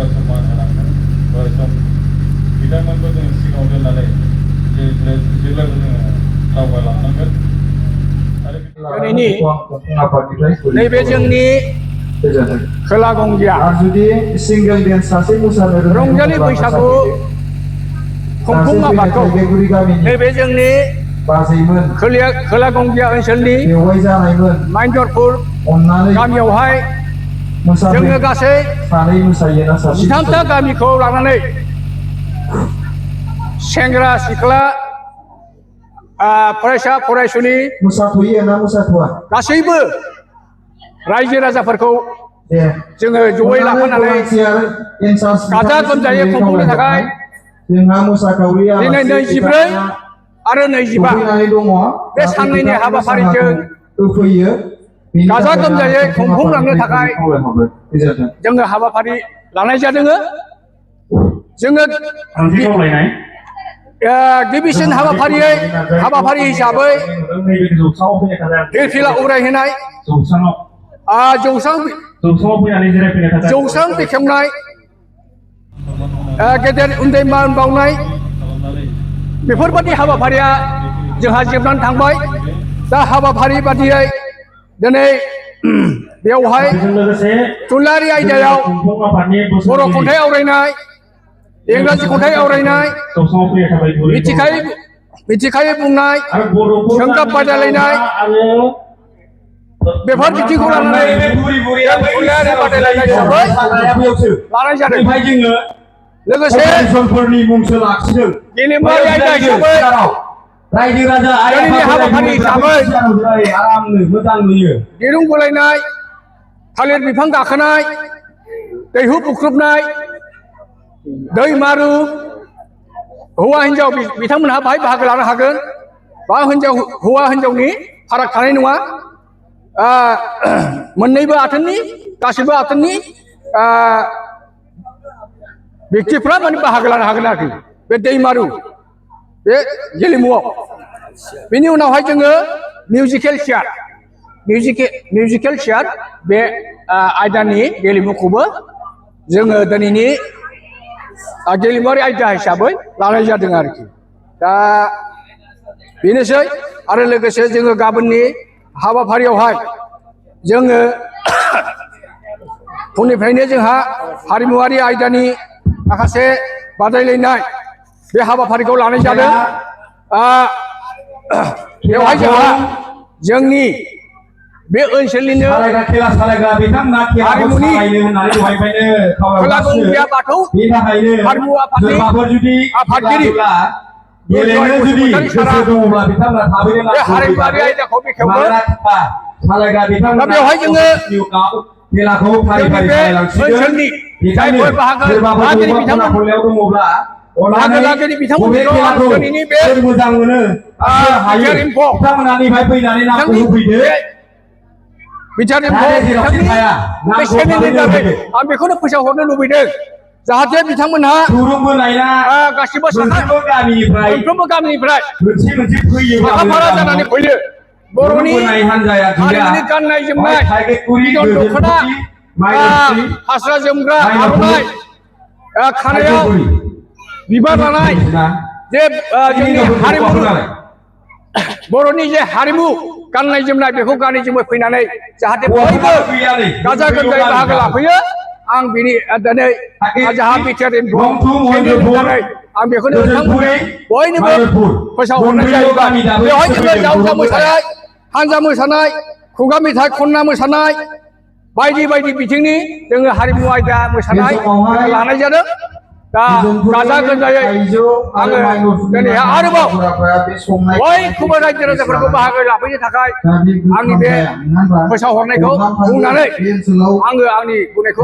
अरायसम मान होनांगोन अरायसम बिथांमोनखौ जोङो सिगाङाव दोननानै जेब्लायबो जोङो दावगालांनांगोन आरो नैबे जोंनि खोला गंगिया सिंगेल डेन्स सासे मोसानो रंजालि बैसागु खुंफुं आफादखौ नैबे जोंनि बाजैमोन खोला गंगिया ओनसोलनि बेवहाय जानायमोन माइन्दरपुर अननानै गामियावहाय जोङो गासै सानै मोसायो ना सासे 13था गामिखौ लानानै सेंग्रा सिख्ला फरायसा फरायसुलि मोसाथ'यो ना मोसाथ'आ गासैबो रायजो राजाफोरखौ दे जोङो जयै लाफानानै गाजा गोमजायै खुंफुंनो थाखाय जोंहा मोसाखावरिया दिनै 24 आरो 25 बे साननैनि हाबाफारिजों होफैयो गाजा गोमजायै खुंफुंलांनो थाखाय जोङो हाबाफारि लानाय जादों जोङो गिबिसिन हाबाफारि हिसाबै फिरफिला उरायहोनाय जौस्रां बेखेवनाय गेदेर उन्दै मान बावनाय बेफोरबादि हाबाफारिया जोंहा जोबनानै थांबाय दा हाबाफारि बादियै दिनै बेवहाय थुनलाइयारि आयदायाव बर' खन्थाइ आवरायनाय इंराजि खन्थाइ आवरायनाय मिथिखायै बुंनाय सोंगाब बादायलायनाय बेफोर बिथिंखौ लानानै थुनलाइयारि बादायलायनाय हिसाबै लानाय जादों लोगोसे गेलेमुआरि आयदा हिसाबै रायजो राजा दिनैनि हाबाफारि हिसाबै आरामनो मोजां नुयो दिरुं बोलायनाय थालिर बिफां गाखोनाय दैहु बुख्रुबनाय दैमारु हौवा हिन्जाव बिथांमोनहा बाहाय बाहागो लानो हागोन बा हौवा हिन्जावनि फाराग थानाय नङा मोननैबो आथोननि गासिबो आथोननि व्यक्तिफ्रा माने बाहागो लानो हागोन आरोखि बे दैमारु बे गेलेमुआव बेनि उनावहाय जोङो मिउजिकेल चेयार बे आयदानि गेलेमुखौबो जोङो दिनैनि गेलेमुआरि आयदा हिसाबै लानाय जादों आरोखि दा बेनोसै आरो लोगोसे जोङो गाबोननि हाबाफारियावहाय जोङो फुंनिफ्रायनो जोंहा हारिमुआरि आयदानि माखासे बादायलायनाय बे हाबाफारिखौ लानाय जादों बेवहाय जोंहा जोंनि बे ओनसोलनिनो हारिमुनि खोला गंगिया बाथौ हारिमु आफादनि आफादगिरि बे हारिमुआरि आयदाखौ बेखेवगोन दा बेवहाय जोङो जोंनि बे ओनसोलनि जायफोर बाहागो लागिरि बिथांमोनखौ दिनैनि बे आं बेखौनो फोसावहरनो लुबैदों जाहाथे बिथांमोनहा गासिबो मोनफ्रोमबो गामिनिफ्राय साखाफारा जानानै फैयो बर'नि हारिमुनि गाननाय जोमनाय बिदन दख'ना फास्रा जोमग्रा आर'नाइ खानायाव बिबार लानाय जे जोंनि हारिमु बर'नि जे हारिमु गाननाय जोमनाय बेखौ गानै जोमै फैनानै जाहाथे बयबो गाजा गोमजायै बाहागो लाफैयो आं बिनि दिनै जाहा बिटिआर आं बेखौनो नोंथांमोननो बयनोबो फोसावहरनाय जायोबा बेवहाय जोङो जावजा मोसानाय हानजा मोसानाय खुगा मेथाइ खनना मोसानाय बायदि बायदि बिथिंनि जोङो हारिमु आयदा मोसानाय लानाय जादों दा गाजा गोमजायै आङो दिनै आरोबाव बयखौबो रायजो राजाफोरखौ बाहागो लाफैनो थाखाय आंनि बे फोसावहरनायखौ बुंनानै आङो आंनि बुंनायखौ